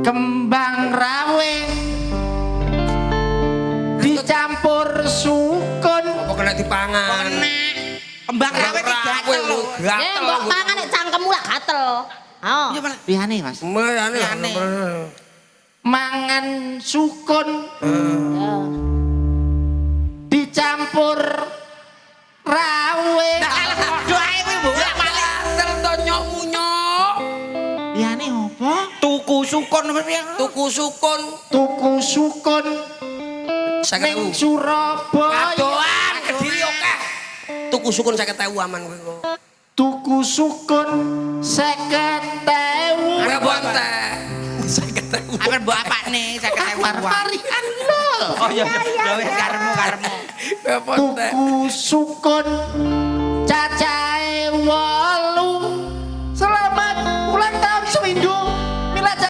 Kembang rawe dicampur sukun. Apa kena dipangan? Kena. Kembang rawe ki gatel lho. Eh, mbok mangan nek cangkemmu lak gatel. Oh. Iya malah. Liyane, Mas. Liyane. Liyane. Mangan sukun Ya. dicampur rawe. Lah alah padha ae kuwi mbok balik. Gatel to nyok munyok. Liyane apa? Tuku sukun apa piye? Tuku sukun. Tuku sukun 50.000. ning Surabaya. Kadoan Kediri akeh. Tuku sukun 50.000 aman kowe kok. Tuku sukun 50.000. Ora bontek. 50.000. Apa mbok apakne 50.000. Parian lho. Oh iya iya, ya wis karepmu karepmu. Ora bontek. Tuku sukun